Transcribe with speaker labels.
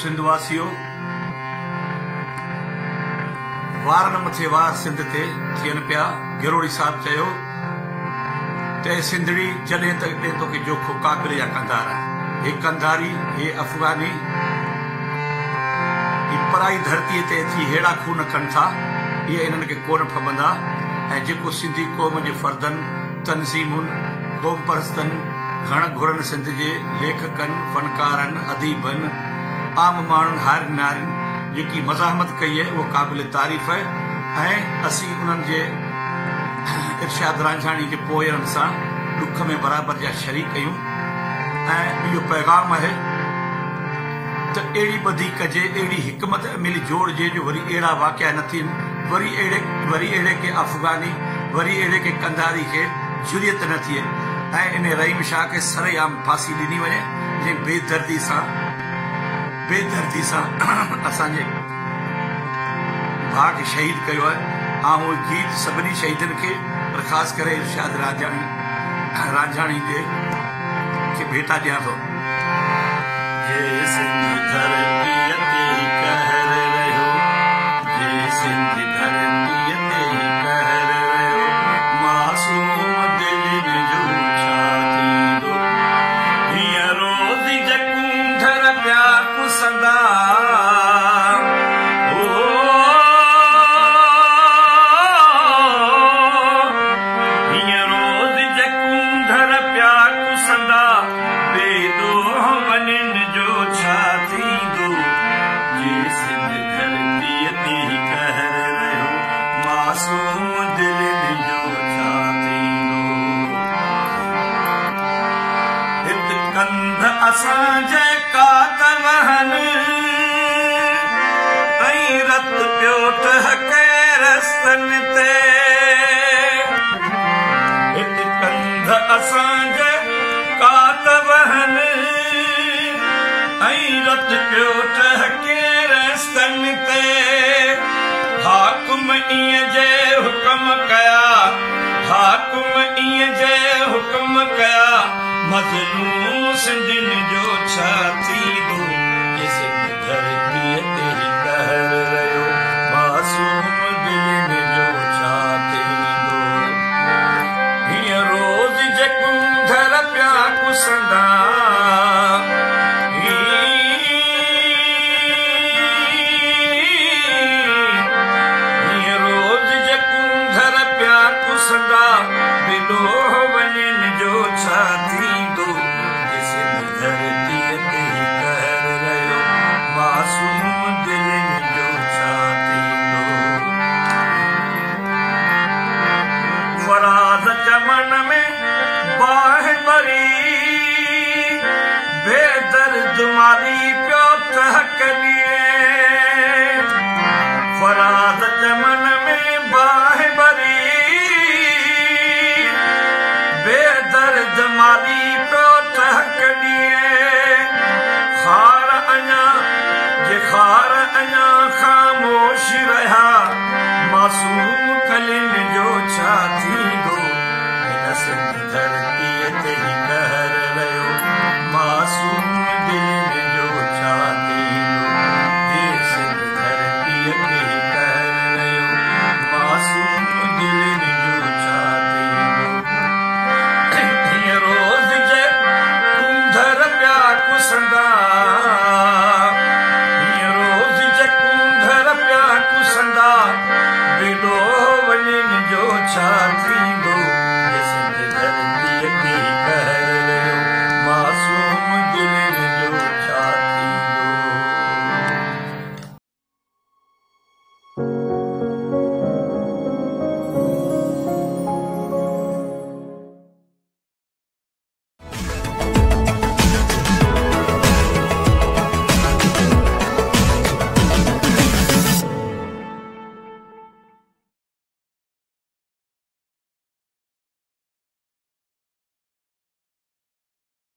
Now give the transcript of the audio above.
Speaker 1: سنڌ واسيو، وارن مٿي وار سنڌ تي ٿين پيا. گروڙي صاحب چيو ته اي سنڌڙي، جڏهن تڏهن توکي جوکو ڪابل يا قنڌار آهي. هي قنڌاري، هي افغاني، هي پرائي ڌرتيء تي اچي ههڙا خون ڪن ٿا، اهي انهن کي ڪونه ڦٻندا ۽ جيڪو سنڌي قوم جي فردن، تنظيمن، قومپرستن، گهڻ گهرن سنڌ جي ليکڪن، فنڪارن، اديبن، عام ماڻهن، هارين نارين جيڪي مزاحمت ڪئي اهي اهو قابل تعريف اهي ۽ اسين انهن جي ارشاد رانجهاڻي جي پوئيرن سان ڏک ۾ برابر جا شريڪ اهيون ۽ اهو پيغام اهي ته اهڙي ٻڌي ڪجي، اهڙي حڪمت عملي جوڙجي جو وري اهڙا واقعا نه ٿين، وري اهڙي وري اهڙي ڪنهن افغاني، وري اهڙي ڪنهن قنڌاري کي جريت نه ٿئي ۽ انهي رحيم شاهه کي سرعام ڦاسي ڏني وڃي جنهن بي دردي سان بي دردي سان اسان جي ڀاء کي شهيد ڪيو آهي. آئون اهو گيت سڀني شهيدن کي پر خاص ڪري ارشاد راجاڻي رانجهاڻي جي کي ڀيٽا ڏيان ٿو.
Speaker 2: جي سنڌ ڌرتيء تي قهر رهيو، جي سنڌ ڌرتيء تي قهر رهيو، معصوم دلين جو ڇا ٿيندو؟ هيئن روز جڪونڌر پيا ڪسندا، هيئن روز جڪونڌر پيا ڪسندا، بي ڏوهه ونين جو ڇا ٿيندو؟ جي سنڌ ڌرتيء تي قهر رهيو، معصوم دلين جو ڇا ٿيندو؟ هت ڪنڌ اسان جي ڪات وهن، ۽ رت پيو ٽهڪي رستن تي. هت ڪنڌ اسان جي ڪات وهن، ۽ رت پيو ٽهڪي رستن تي. حاڪم ائين جي حڪم ڪيا، حاڪم ائين جي حڪم ڪيا، مظلوم سنڌين جو ڇا ٿيندو؟ جي سنڌ ڌرتيء تي قهر رهيو، معصوم دلين جو ڇا ٿيندو؟ هيئن روز جڪونڌر پيا ڪسندا، هيئن روز جڪونڌر پيا ڪسندا، بي ڏوهه ونين جو ڇا ٿيندو؟ جي سنڌ ڌرتيء تي قهر رهيو، معصوم دلين جو ڇا ٿيندو؟ فراز چمن ۾ باهه ٻري، بي درد ماري پيو ٽهڪ ڏئي. فراز چمن ۾ باهه ٻري، بي درد ماري پيو ٽهڪ ڏئي. خار اڃا جي خار اڃا خاموش رهيا، معصوم ڪلين جو ڇا ٿيندو؟ هن سنڌ ڌرتيء تي قهر رهيو، معصوم دلين جو ڇا ٿيندو؟ جي سنڌ ڌرتيء تي قهر رهيو، معصوم دلين جو ڇا ٿيندو؟ هيئن روز جي ڪونڌر پيا ڪسندا،